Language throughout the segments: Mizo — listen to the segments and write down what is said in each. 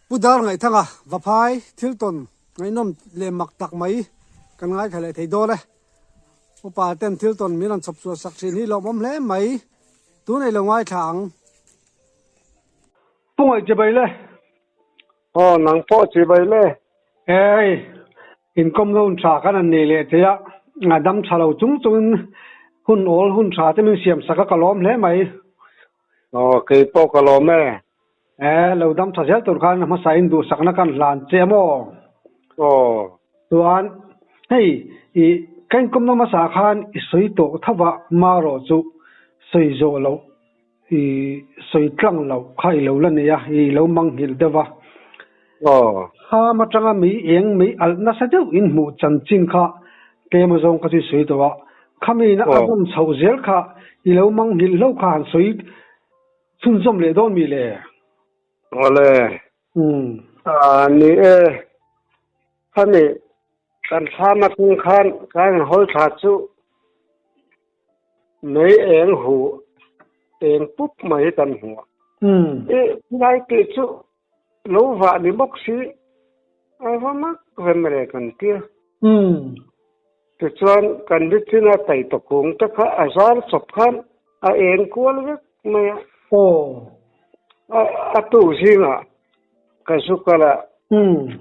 Pu Dar Ngaihthanga Vaphai thil tawn ngaihnawm leh mak tak mai kan ngaithla leh thei dawn e. Upa ten thil tawn min rawn chhawp chhuah sak thin hi lawmawm hle mai. Tun ei lo ngaithla ang. Pu Ngaih chibai le. Aw nang pawh chibai le. Hei inkawm na hun tha kan han nei leh thei a, dam tha lo chung chungin hun awl hun tha te min siam sak a ka lawm hle mai. Aw kei pawh ka lawm e. E lo dam tha zel tur khan hmasa in duhsakna kan hlan che maw? Aw. Chuan hei i ka inkawmna hmasa khan i sawi tawh tho va marawh chu sawi zawh loh i sawi tlang loh kha i lo la nei a, i lo mangnghilh deuh va. Aw. Ham atanga mei eng mei alh nasa deuh in hmuh chanchin kha tlem azawng kha chu i sawi tawh a, khamiin a zawm chhoh zel kha i lo mangnghilh hlo kha han sawi chhunzawm leh dawn mi le? Awle. A ni e, khami kan thlam atang khan kan hawi thla chu mei eng hu eng pup mai hi kan hmu a. I lai tih chu lo vah ni bawk si a va mak ve mawle kan ti a. Tichuan kan lichin a tai ta kung te kha a zar chawp khan a eng kual vek mai a. A tu zingah ka zu kal a,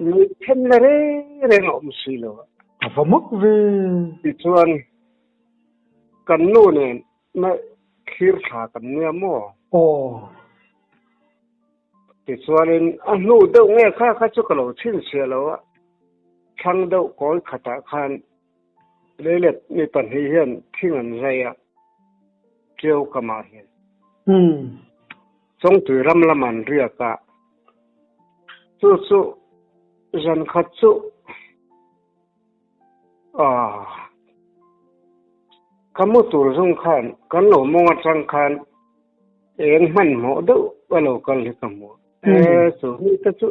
mi then la reng reng a awm si lo a. A va mak ve. Tichuan kan nu nen na thlir thla kan nia maw? Aw. Tichuanin a hnu deuh nge kha kha chu ka lo chhinchhiah lo a, thlang deuh kawi khatah khan leilet mi pahnih hian thing an zai a, Ṭiau kamah hian. Chawngtui ram lam an riak a, chu chu zan khat chu Aw, ka mu tur zawng khan kan lo mawng atang khan eng hmanhmawh deuh a lo kal hi ka hmu a. E, chu mi te chu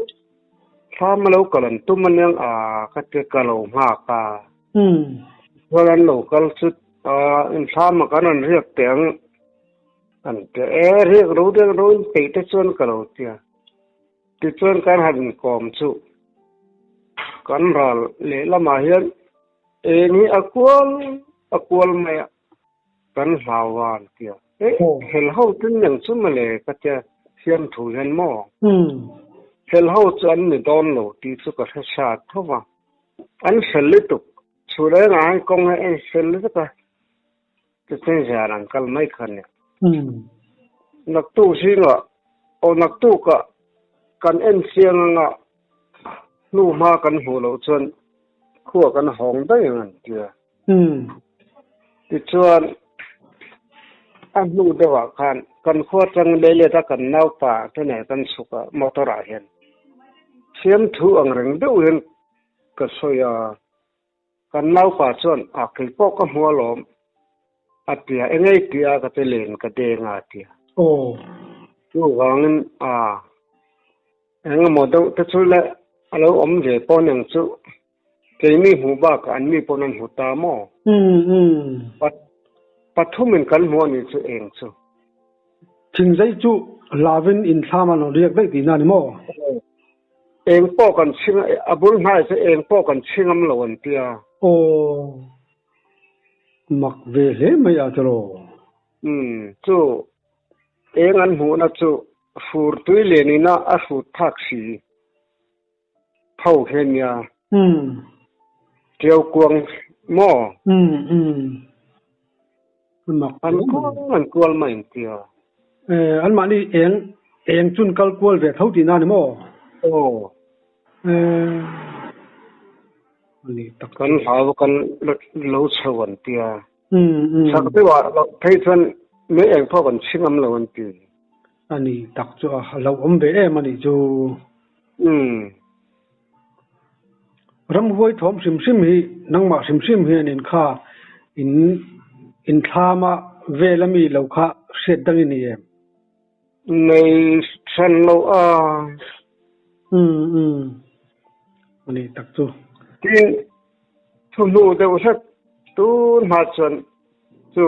thlam a lo kal an tum aniang a ka ti ka lo nghak a. Chuan an lo kal chu inthlam ah kan rawn riak teh ang an ti a. E, riak ro riak ro in peih te chuan ka lo ti a. Tichuan kan han inkawm chu kan ral lehlamah hian eng hi a kual a kual mai a, kan hlau a an ti a. Eh, hel ho chu eng chu mawle ka tia siam thu hian maw? Hel ho chu an ni dawn lo tih chu ka hre sa tho va. An fel lutuk, chhun engah hian kawng hi a infel lutuk a, Tichuan zan an kal mai kha nia. Naktuk zingah aw naktukah kan en chiang anga hnu hma kan hmuh loh chuan khua kan hawng daih ang an ti a. Tichuan a hnu deuhah khan kan khua atang leilet a kan naupa te nen kan chhuk a motor ah hian siamthu ang reng deuh hian ka sawi a. Kan naupa chuan, A kei pawh ka hmu alawm, a ti a, engei tih a ka ti len ka deng a, a ti a. Aw. Chuvangin, a engemaw deuh te chu le a lo awm ve pawh aniang chu, keini hmuh bakah an mi pawn an hmu ta maw? Umm umm. Pathumin kan hmu a nih chu eng chu. Thingzai chu lavin inthlam an rawn riak daih tihna a ni maw? Aw. Eng pawh kan chhing a bul hnai chu eng pawh kan chhing am lo an ti a. Aw, mak ve hle mai a tiraw? Umm, chu eng an hmuhna chu fur tui len ina a hrut thak si tho khi a nia. Umm. Ṭiau kuang maw? Umm, umm. Mak An kual an kual mai an ti a. Eh, anmahni eng eng chun kal kual ve tho tihna a ni maw? Aw. Eh, a ni tak. Kan hlau kan lo chho an ti a. Um, um. Chak deuhah loh phei chuan mei eng pawh kan chhing am lo an ti. A ni tak chu a lo awm ve em a nih chu. Um. Ramhuai thawm hrim hrim hi nangmah hrim hrim hian in kha in inthlama vel a mi lo kha hriat dang i ni em? Nei hran lo a. Umm umm a nih tak chu. Tin, thuhnu deuh hlek tun hma chuan chu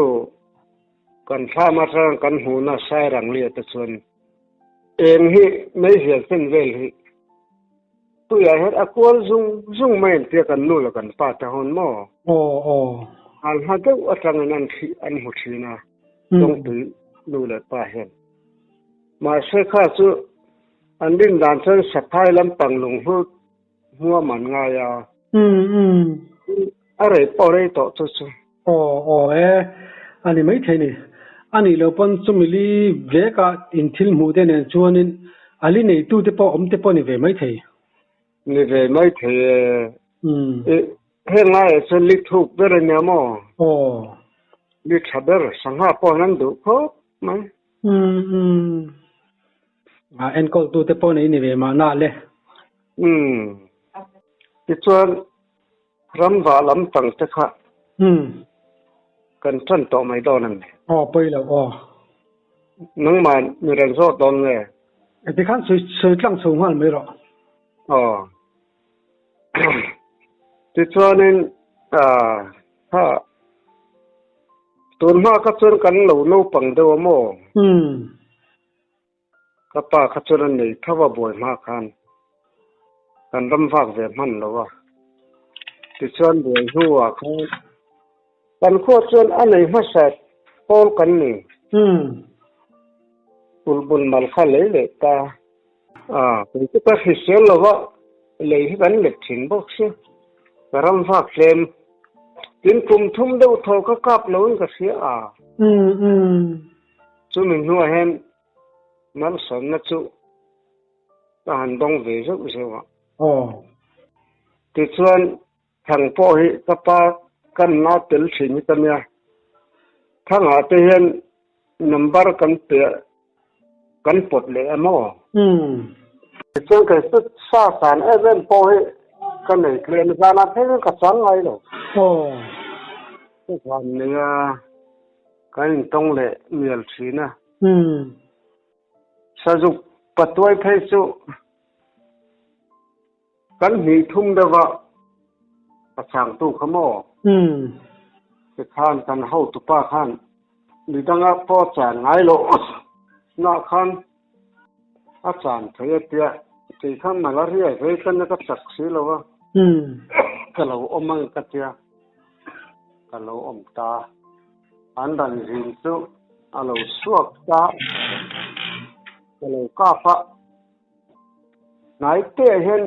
kan thlam atang kan hmuhna Sairanglia te chuan eng hi meizial chen vel hi. Tuiah hian a kual zung zung mai an tia kan nu leh kan pa te hawn maw? Aw aw. Hal hma deuh atangin an thih an hmu thin a, Chawngtui nu leh pa hian. Mahse kha chu an rin dan chuan saphai lampang lunghlu hmuam an ngai a. A rei pawh rei tawh chu chu. Aw aw e, a ni maithei ni. A nih loh pawn chumi li veka in thil hmuh te nen chuanin a li neitute pawh awm te pawh ni ve maithei. Ni ve maithei e. I heng laiah chuan li thuk ber a nia maw? Aw. Li tha ber, sangha pawh an duh khawp mai. Umm. A enkawltute pawh nei ni ve mahna le. Umm. Tichuan Ramva lam tang te kha kan tan tawh mai dawn a ni. Aw pawi lo aw. Nangmah mi rawn zawt dawn nge? Tikhan sawi sawi tlang chho nghal mai rawh. Aw. Tichuanin kha tun hma kha chuan kan lo naupang deuh a maw? Ka pa kha chuan a nei tho a buai hma khan kan ram vak ve hman lo a, tichuan buai hnuah khan kan khua chuan a nei hmasa pawl kan ni. Ulhbun mal kha lei leh ta a, kei chu ka hrisel lo va, lei hi kan let thin bawk sia, ka ram vak tlem. Tin kum thum deuh thaw ka kap loin ka hria a. Chumi hnuah hian malsawmna chu ka han dawng ve zeuh zeuh a. Aw. Tichuan, thang pawh hi ka pa kanna tel thin hi ka nia. Thangah te hian number kan pe kan pawt leh a maw? Umm. Tichuan kei chu sa san em em pawh hi ka nei tlem zanah phei chuan ka chang ngai lo. Aw. Ka zan nei a. Kan intawng leh mial thin a. Sazuk patuai phei chu kan hnih thum deuh a, a changtu kha maw? Tikhan kan hotupa khan midanga pawh a chan ngai loh nah khan a chan thei a tia, kei khan malaria vei ka na ka chak si lo a, ka lo awm ang ka tia. Ka lo awm ta. An ran zin chu a lo chhuak ta. Ka lo kap a. Hnai te ah hian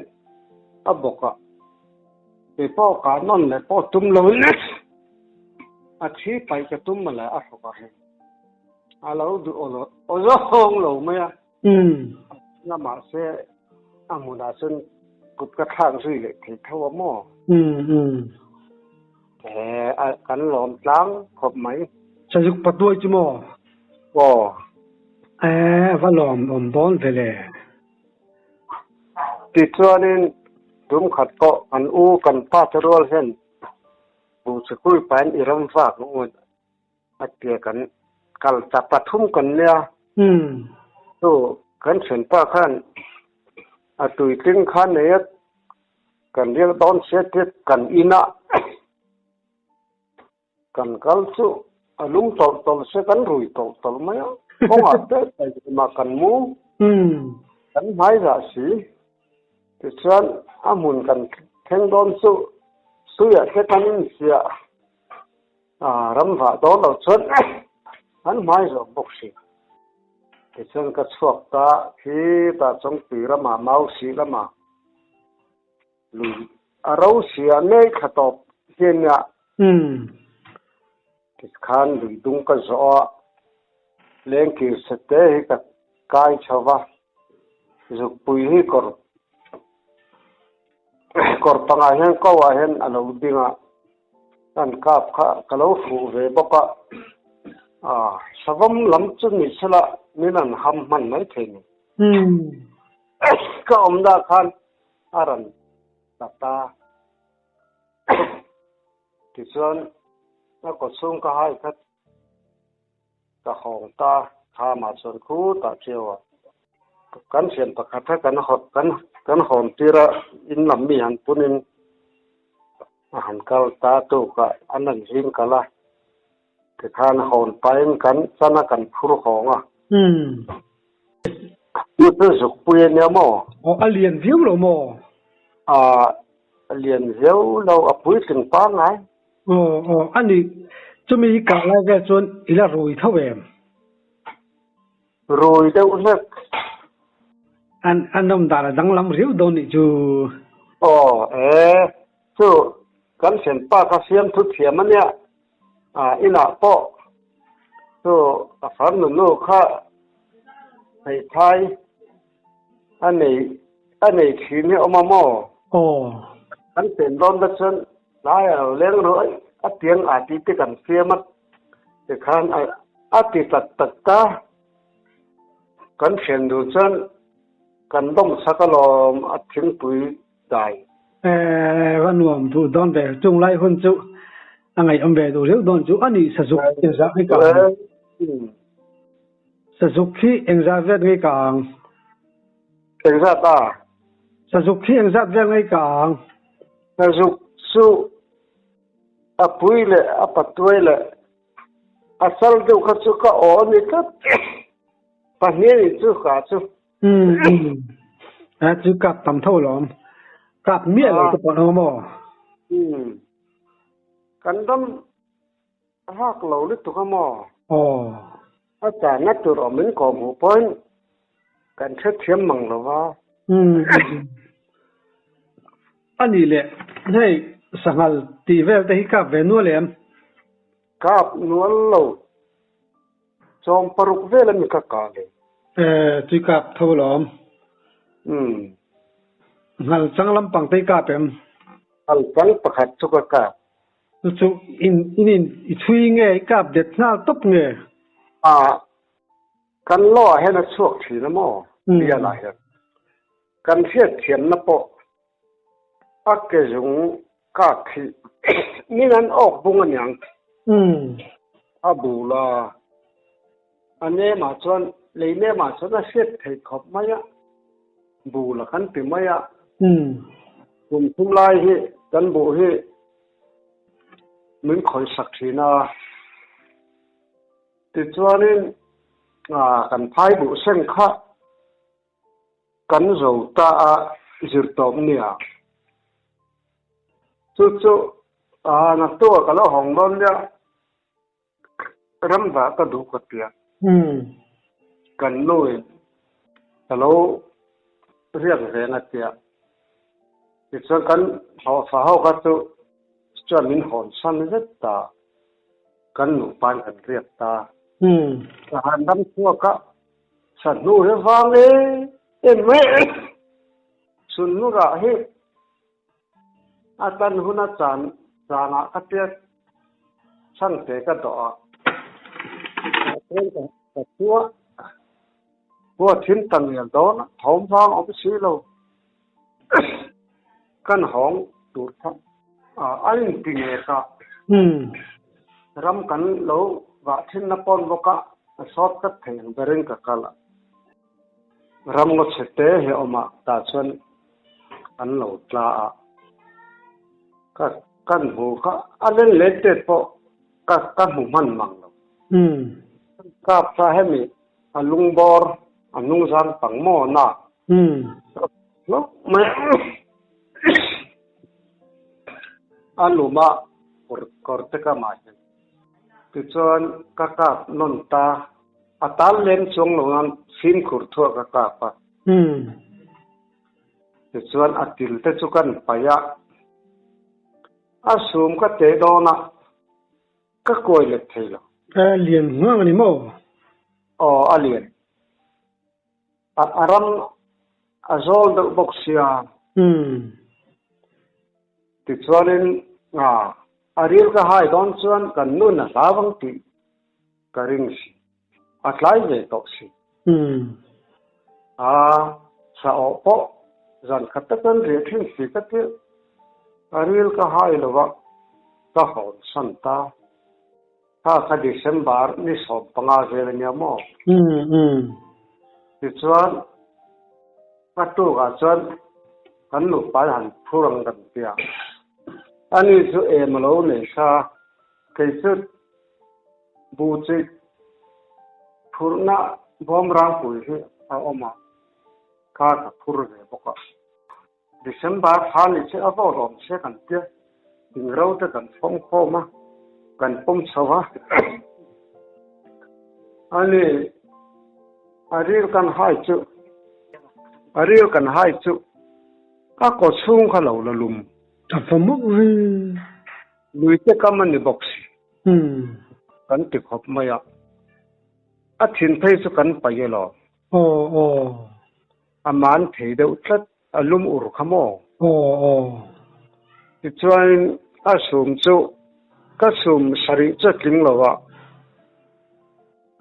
a bawk a. Kei pawh kah nawn leh pawh tum lo in a thi paih ka tum mawle a hrawk ah hian. A lo duh aw zawng lo mai a. Na mahse a hmunah chuan kut ka thlak zui leh thei tho a maw? He a kan lawm tlang khawp mai. Sazuk patuai chu maw? Aw. E va lawm awm dawn ve le. Tichuanin tum khat pawh kan u kan pa te rual hian buhchikui pain i ram vak ngut A tia kan kal ta pathum kan nia. Chu kan thianpa khan a tuitling kha nei a, kan riak dawn sia tia kan inah kan kal chu a lum tawlh tawlh sia kan rui tawlh tawlh mai a, kawngah te mah kan mu kan hmai zah si. Tichuan a hmun kan thleng dawn chu suiah te kan insiah. Ram vah dawn lo chuan an hmai zawk bawk si. Tichuan ka chhuak ta khi ta Chawngtui ramah Mausi lamah lui a ro si a nei thla tawp hian nia. Tikhan lui dung ka zawh a, lengkir sete hi ka kai chho va, zukpui hi kawr kawr pangah hian ko ah hian a lo ding a. Kan kap kha ka lo hruh ve bawk a, ah savawm lam chu ni sela min an ham hman mai thei ni. Ka awmna khan a rawn ta ta. Tichuan a kawchhung ka hai kha Ka hawng ta khamah chuan khutah ṭiau a, kan thian pakhat kha kan kan kan hawn tir a, in lam mi han punin a han kal ta tukah an rawn zing kal a, tikhan hawn pahin kan chan a kan phur hawng a. Chu chu zukpui a nia maw? Aw, a lian viau lo maw? A lian viau lo, a puitling pangngai. Aw aw, a nih chumi i kah lai vel chuan i la rui tho em? Rui deuh hlek. An an awm dan a danglam riau dawn nih chu. Aw e, chu kan thianpa kha fiamthu thiam a nia, a inah pawh chu a farnu nu kha hmeithai a nei a nei thin hi a awm a maw? Aw. Kan pen dawn te chuan tlaiah lo leng rawh aih a tiang a tih te kan fiam a tikhan a a ti tak tak ta. Kan thian duh chuan kan dawm sak alawm a thingpui dai. Eh va nuam duh dawn ve chung lai hun chu a ngaihawm ve duh riau dawn chu a nih sazuk engzah nge ka ang. Sazuk hi engzah vel nge ka ang? Engzat a? Sazuk hi engzat vel nge ka ang? Sazuk chu a pui leh a patuai leh a chal deuh kha chu ka aw a ni tlat. Pahnih a nih chu ka chu. Umm a chu kap tam tho lawm. Kap miah lo te pawh an awm aw. Umm kan ram A hak lo lutuk a maw? Aw. A chahna tur awm in kawh hmuh pawhin kan hrethiam mang lo va. Umm. A nih leh, hei sanghal tih vel te hi kap ve nual em? Kap nual lo. Chawm paruk vel a mi ka kah le. Eh, chui kap tho lawm. Umm. Nghal chang lampang te hi kap em? Nghal chang pakhat chu ka kap. Chu chu in in in i chhui nge i kap det nghal tawp nge? A, kan lo ah hian a chhuak thin a maw? Bial ah hian. Kan hriatthiamna pawh a ke zung kak khi min an awk bung aniang. A bul a, a nem ah chuan lei nem ah chuan a hriat theih khawp mai a, bul a kan ti mai a. Kum thum lai hi kan buh hi min khawihsak thin a, tichuanin kan phai buh seng kha kan zo ta a zir tawp nia. Chu chu naktuah ka lo hawng dawn nia, ram dah ka duh ka tia. Kan nuin ka lo riak ve nga tia. Tichuan kan hlawhfa ho kha chu chuan min hawn san zet ta. Kan nupain kan riak ta. Ka han ram chhuak a, sahnu hi vang em em mai. Chhunnu rah hi a tan huna chan chanah ka tiat chhangte ka dawh a. Ka chhuah Khua thim ta ngial dawn a, thawm vang awm si lo. Kan hawng tur kha a inti nge ka. Ram kan lo vah thinna pawn bawk a, a sawt tlat thei ang berin ka kal a. Ram ngaw chhe te hi awm a, tah chuan an lo tla a. Ka kan hmu kha a len let tet pawh ka ka hmu hman mang lo. Kap kha hemi a lungbawr a hnungzang pang maw na? Hlauh mai a luma kawr kawr te ka mah hian. Tichuan ka kap nawn ta, a tal lem chuang lo nan fimkhur thuah ka kap a. Tichuan a til te chu kan paih a, a sum ka teh dawn a. Ka kawi let thei lo. A lian nghang a ni maw? Aw, a lian. A a ram a zawl deuh bawk sia. Umm. Tichuanin a a ril ka hai dawn chuan kan nun a hlau ang tih ka ring si. A tlai ve tawh si. Umm. A sa awh pawh zan khat te chuan riah thin si ka ti. A ril ka hai lo va, ka hawn san ta. Kha kha December ni 15 vel a nia maw? Umm umm. Tichuan ka tukah chuan kan nupa hi han phur ang kan ti a. Ani chu em a lo nei sa, kei chu Buh chi phurhna bawmrangpui hi a awm a, kha ka phur ve bawk a. December thla ni che a vawt awm se kan tia, thingro te kan fawm khawm a, kan pawm chho a. Ani a ril kan hai chu, a ril kan hai chu a kaw chhung kha lo la lum. A va mawk ve. Lui te kam a ni bawk si. Kan ti khawp mai a. A thin phei chu kan paih elaw? Aw aw. A man thei deuh tlat, a lum ur kha maw? Aw aw. Tichuanin a sum chu ka sum sarih chu a tling lo a,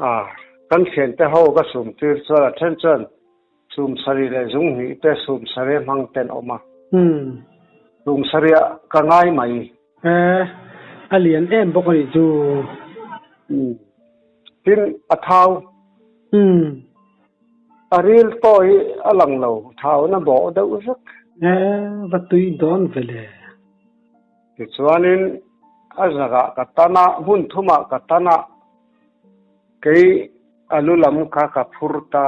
a kan thiante ho ka sum tir chuan a then chuan sum sarih leh zung hnih te sum sarih a hmang ten a awm a. Sum sarih ah ka ngai mai. E, a lian em bawk a nih chu. Tin, a thau. A ril pawh hi a lang lo, thauna bawh deuh vek. E, va tui dawn ve le. Tichuanin a zakah ka tan a, hmun thumah ka tan a, kei a lu lam kha ka phur ta.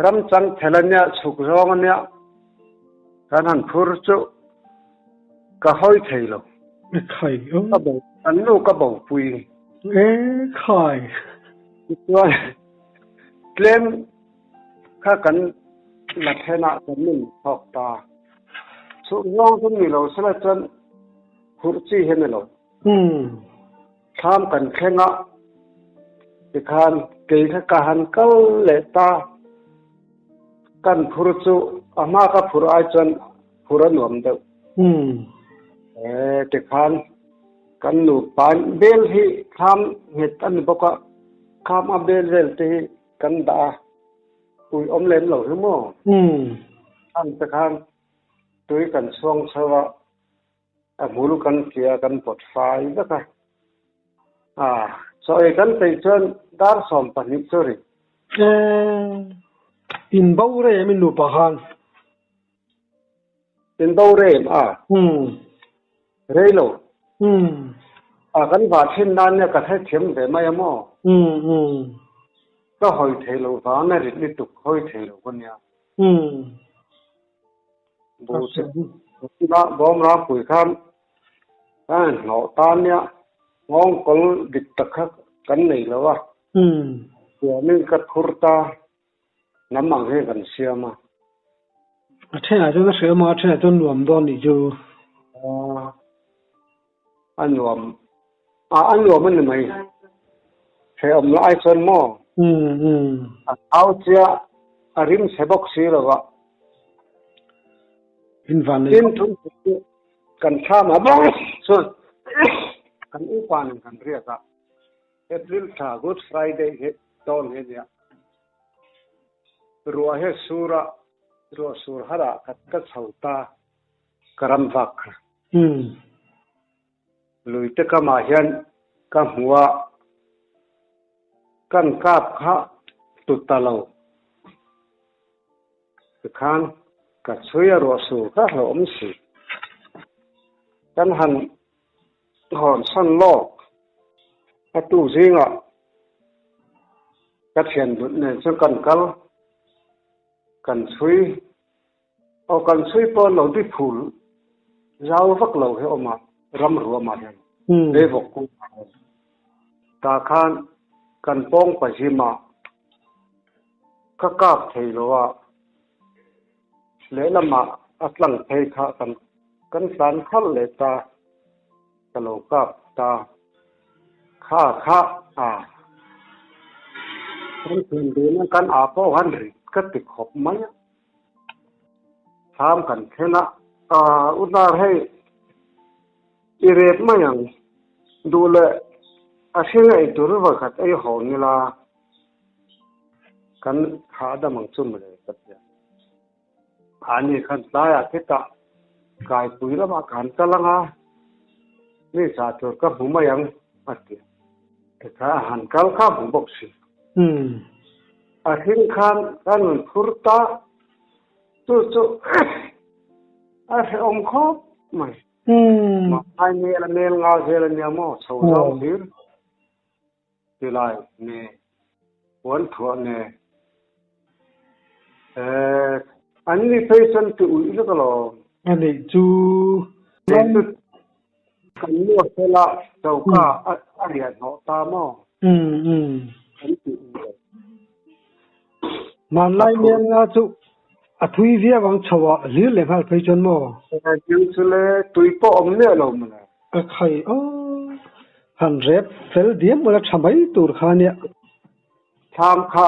Ram chang thel a nia, chhuk zawng a nia, kan han phur chu ka hawi thei lo. E khai o. Ka bo, kan nu ka bopui. E khai. Tichuan tlem kha kan la thenah kan nun thawk ta. Chhuk zawng chu ni lo sela chuan phurh chi hi a ni lo. Thlam kan thleng a, tikhan kei kha ka han kal leh ta. Kan phur chu a hma ka phur ai chuan phur a nuam deuh. E, tikhan kan nupa bel hi thlam nghet a ni bawk a, kham a bel vel te hi kan dah a, ui awm lem lo hi maw? Khang te khan tui kan chhuang chho a. A hmul kan tia kan pawt fai vek a. A, chaw ei kan peih chuan dar 12 chu ri. E, in bo rem in nupa khan. In bo rem a? Rei lo. A, kan vah thin nan nia ka hrethiam ve mai a maw? Ka hawi thei lo vang a rit lutuk hawi thei lo ka nia. Bu chu bawm rangpui khan a hnawh ta nia, nghawngkawl dik tak kha kan nei lo a, chuanin ka phur ta hnam ang hi kan siam a. A thenah chuan a hreh awm a, a thenah chuan nuam dawn nih chu. A nuam, a nuam a ni mai. Hrehawm lai chuan maw? A thau chiah, a rim chhe bawk si lo a. Tin thum chu kan thlam ah bawk chuan kan upa nen kan riak a. April thla Good Friday hi dawn hi a nia. Ruah hi a sur a, ruah sur harah ka chho ta. Ka ram vak kha. Lui te kamah hian ka hmu a, kan kap kha tut ta lo. Tikhan ka chhui a ruah sur kha hlauhawm si. Kan han hawn san lawk a tu zingah ka thian dut nen chuan kan kal, kan chhui. Aw kan chhui pawh lo ti phul zau vak lo hi awm a, ram ruamah hian leivawk kungah hian tah khan kan pawng pahimah ka kap thei lo a, lehlamah a tlang phei kha kan kan tlan khalh leh ta, ka lo kap ta kha kha a kan thian dun a kan ah pawh khan rit ka ti khawp mai a. Thlam kan thlen a, u hnar hei i rep mai ang, duh leh a hring ei tur vawikhat ei haw nila kan hahdam ang chu mawle ka ti a. Ani khan tlaiah khitah kaipui lamah kan kal ang a, mi zah tur ka hmu mai ang a ti a. Tikha a han kal kha hmu bawk si. A hring khan ka nun phur ta, chu chu a hrehawm khawp mai. Mahai mel a mel nga zel a nia maw, chho zawng hlir tilai ne, puan thuah ne. An ni phei chuan ti uih vek alawm. A nih chu. Kei chu kan nu a fel a, choka a riah hnawh ta maw? An ti uih lo. Hmanlai Mialnga chu a thui viau ang chho ah hlir leh nghal phei chuan maw? Chu chu le, tui pawh awm miah lo mawle. Ka khai aw, han rep fel diam ula tha mai tur kha nia. Thlam kha,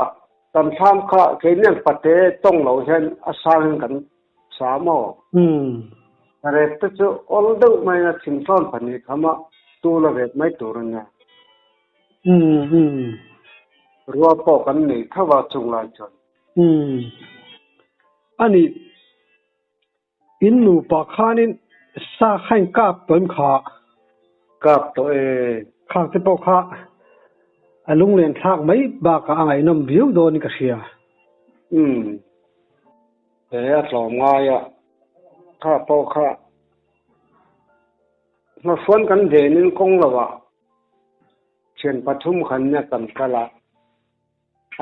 kan thlam kha keiniang pate tawng lo hian a sangin kan sa maw? Rep te chu awl deuh mai a thingtlawn pahnih khama tul a rep mai tur a nia. Rua pawh kan nei tho a chung lai chuan. A nih, in nupa khanin sa kha in kap tawh em kha? Kap tawh e. Khang te pawh kha a lunglen thlak mai bakah a ngaihnawm viau dawnin ka hria. He a tlawm ngai a, kha pawh kha Hmafuan kan venin kawng lovah thian pathum khan nia kan kal a,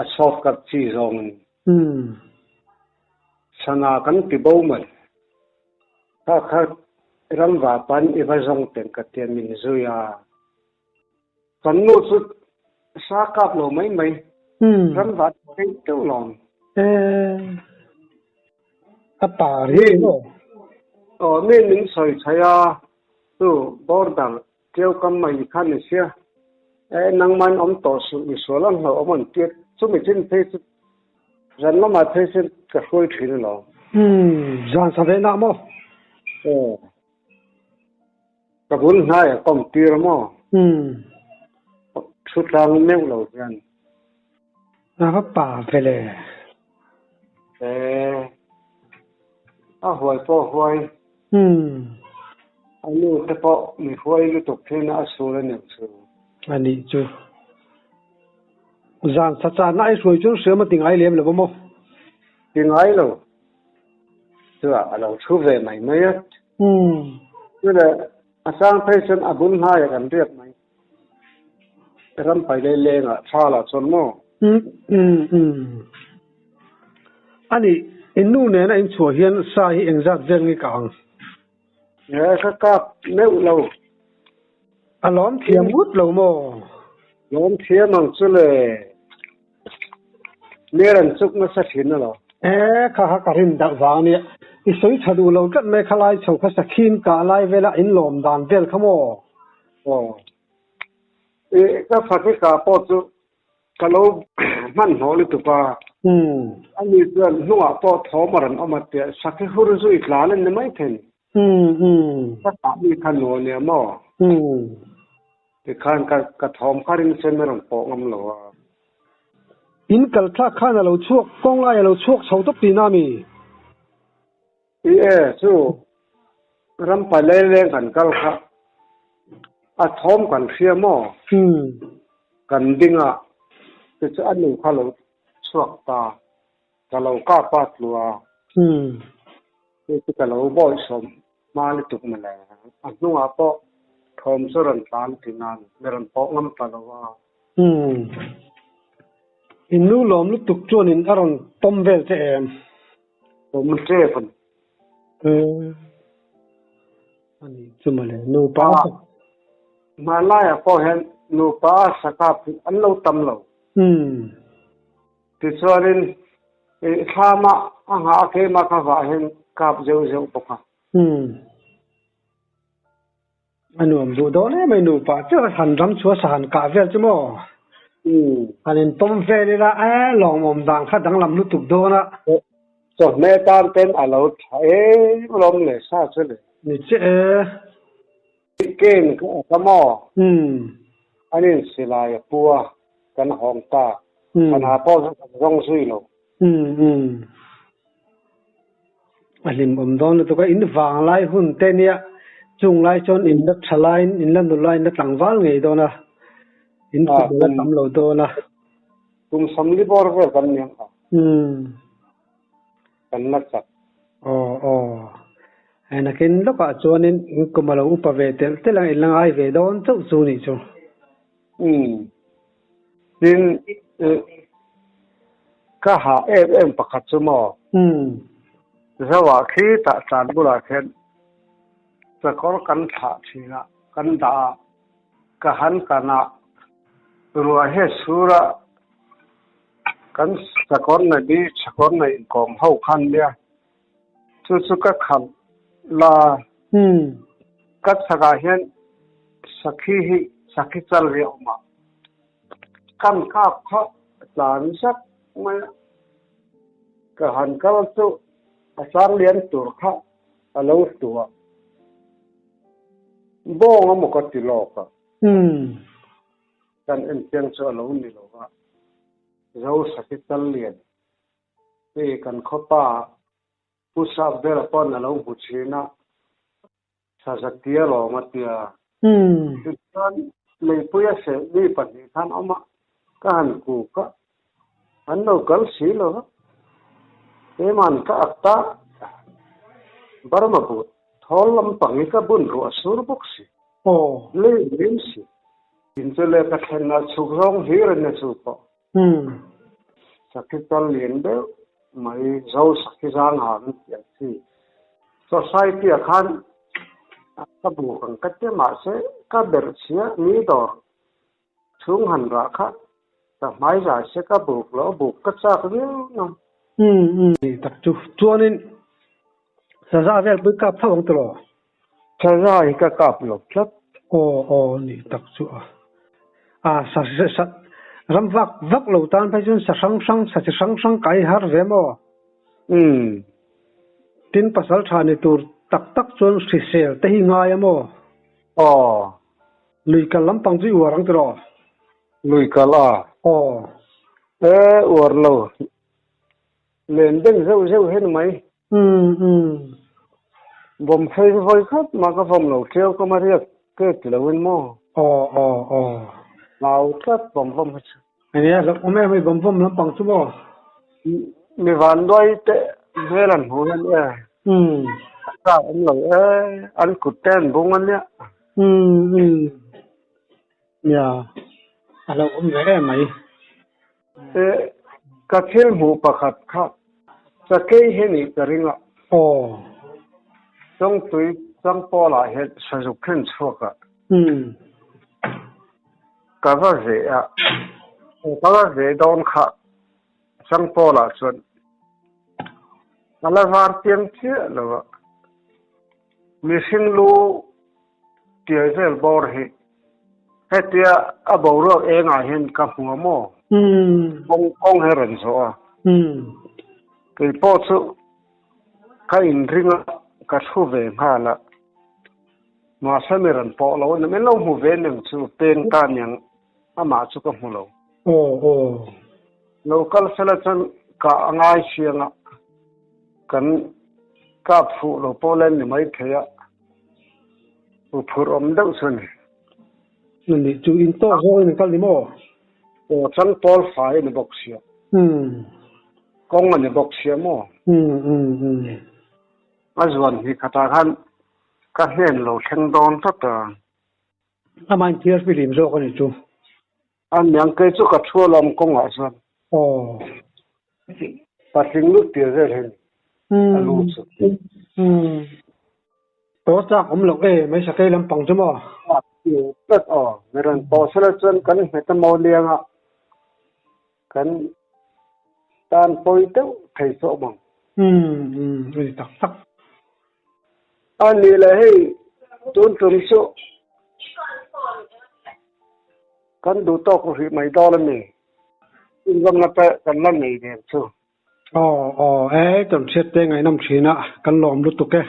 a short cut chi zawngin sana kan ti bo mai. Kha kha ramva pan i va zawng teng ka tia min zui a. Kan nu chu sa kap lo mai mai, ramva theih deuh lawm. A pa riai maw? Aw, mi min sawi chhaih a, chu border ṭiau kam mai kha ni sia. E, nangman awm tawh suh, misual an hlauh awm an tia, chumi chin phei chu zan lamah phei chuan ka hruai ṭhin alawm. Umm, zan sa ve nah maw? Aw. Ka bul hnai a kawm tir a maw? Umm. Thu tlang meuh lo hian. A va pa ve le. E, a huai pawh huai. Umm. A nu te pawh mi huai lutuk hian a sul a nih chu. A nih chu. Zan sa channa ai hruai chuan hriam a ti ngai lem lo va maw? Ti ngai lo. Chutah a lo thu ve mai mai a. Chutah a sang phei chuan a bul hnaiah kan riak mai. Ram pai lei lengah tha lah chuan maw? A nih, in nu nena in chhuah hian sa hi engzat vel nge ka ang? Nge ka kap meuh lo. A lawm thiam ngut lo maw? Lawm thiam ang chu le. Ner an chuk nasa thin a lo. E, kha kha ka rin darh vang ania. I sawi tha duh lo tlat mai kha lai chho kha sakhin kah lai vela in lawm dan vel kha maw? Aw. E, ka sakhi kah pawh chu ka lo hmanhmawh lutuk a. Ani chuan hnungah pawh thawm a rawn awm a tia sakhi hur zui tlan an ni mai thei. Ka kah mi kha nuam nia maw? Tikhan ka ka thawm kha ring sen a rawn pawh ngam lo a. In kal thlak khan a lo chhuak, kawng lai a lo chhuak chho tawp tihna a mi? I e, chu ram palei leng kan kal kha a thawm kan hria maw? Kan ding a, tichu a nu kha lo chhuak ta, ka lo kap a tlua. Hei chu ka lo bawihsawm hma lutuk mawle. A hnungah pawh thawm chu rawn tlan ti nan mi rawn pawh ngam ta lo a. Umm. In nu lawm lutuk chuanin a rawn pawm vel che em? Pawm tep a ni. Umm. A nih chu mawle. Nupa a sak. Hmanlaiah pawh hian nupa a sakap hi an lo tam lo. Umm. Tichuanin i thlama a nghah a keimah ka vah hian kap zeuh zeuh bawk a. Umm. A nuam duh dawn em mai nupa chiah a han ram chhuah sa han kah vel chu maw? Umm. Han inpawm vel ila e lawmawm dan kha danglam lutuk dawn a. Chawhmeh tan ten a lo tha em alawm le sa chu le. Ni chiah e. Ken ka awk a maw? Umm. An in silai a pu a, kan hawng ta. Sana pawh chu kan zawng zui lo. Umm umm. A hlim awm dawn lutuk a, in vang lai hun te nia, chung lai chuan in la tha laiin, in la nu laiin la tlangval ngei dawn a, in kum la tam lo dawn a. Kum sawmli bawr vel kan ni ang a. Umm. Kan la chak. Aw aw. Hei nakin lawkah chuanin in kum a lo upa ve telh telh ang, in la ngai ve dawn chauh chu nih chu. Umm. Tin, ka hah em em pakhat chu maw? Umm. Zoah khitah tlan bulah khian sakawr kan thlah thin a, kan dah a, ka han kan a, ruah hi a sur a, kan sakawr nei bi sakawr nei inkawm ho khan nia, chu chu ka khalh la. Ka chhakah hian sakhi hi sakhi chal hi a awm a, kan kap kha tlan zat mai a. Ka han kal chu a sang lian tur kha a lo hlu a, bawng emaw ka ti lawk a. Kan en chiang chu a lo ni lo va, Zo Sakhi Chal Lian hei kan khawpa Pu Sap Bela pawn a lo hmu thin a. Sazatia lawm a tia. Tichuan Leipuia seh mi pahnih khan awm a, ka han kuk a, an lo kal si lo va. Keima'n ka ak ta, Burma but thawl lampang hi ka bun ruah sur bawk si, lei rim si. Tin chu le ka thlen a chhuk zawng hlir a nia chu pawh. Sakhi chal lian deuh mai Zo Sakhi zang ha an tih ang chi. Society ah khan ka buk ang ka ti mahse ka berh chhia mi dawr chhung han rah kha ka hmai zai se ka buk lo buk ka chak viau na. Ni tak chu chuanin saza vel pui kap tho ang tiraw? Saza hi ka kap lo tlat. Aw aw ni tak chu a. A sa sa ram vak vak lo tan phei chuan sa hrang hrang sa chi hrang hrang kai har ve maw? Umm. Tin pasal tha ni tur tak tak chuan hrisel te hi ngai a maw? Aw. Lui kal lampang chu i uar ang tiraw? Lui kal a. Aw. E uar lo. Len deng zeuh zeuh hian mai. Umm umm. Bawm phei chu vawi khat mah ka vawm lo ṭiau ka ma riak ke ti lo in maw? Aw aw aw. Hlau tlat bawm vawm hi chu. Enge hlauh awm em hei bawm vawm lampang chu maw? Mi vanduai te hmel an hmuh hian e. Umm. A chak awm lo e, an kut te an bung a nia. Umm umm. Nia, a hlauh awm ve em mai. E, ka thil hmuh pakhat kha Sakei hi nih ka ring a. Aw. Chawngtui Changpawlah hian sazuk khen chhuak a. Umm. Ka va ve a, ka va ve dawn kha Changpawlah chuan a la var piang chiah lo a. Mihring lu Tiai vel bawr hi hetia a boruak engah hian ka hmu a maw? Kawng kawng hi a rawn zawh a. Kei pawh chu ka inring a, ka thu ve nghal a. Mahse mi rawn pawh lo a ni, min lo hmu ve aniang chu peng ta aniang amah chu ka hmu lo. Lo kal sela chuan ka a ngai siang a, kan kap fuh lo pawh len ni maithei a. U phurh awm deuh chu a ni. Ni chu in tawk zawk in kal ni maw? Aw chang pawl fai a ni bawk sia. Umm. Kawng a ni bawk sia maw? Umm umm umm. A zuan hnih khatah khan ka hnen lo thleng dawn tlat a. Amah in thiar filim zawk a ni chu. A niang kei chu ka thu alawm kawngah chuan. Aw. Patling lut tir vel hian a lu chu. Umm. Tawh chak awm loh e, mai sakei lampang chu maw? A ti tlat aw. Mi rawn pawh sela chuan kan nghet a maw liang a, kan tan pawi deuh thei chu awm ang. Umm umm a ni tak tak. A nih leh hei tun tum chu kan duh tawk rih mai dawn a ni. Inzawmna te kan la nei ve chu. Aw aw e, kan hriat te ngaihnawm thin a, kan lawm lutuk e.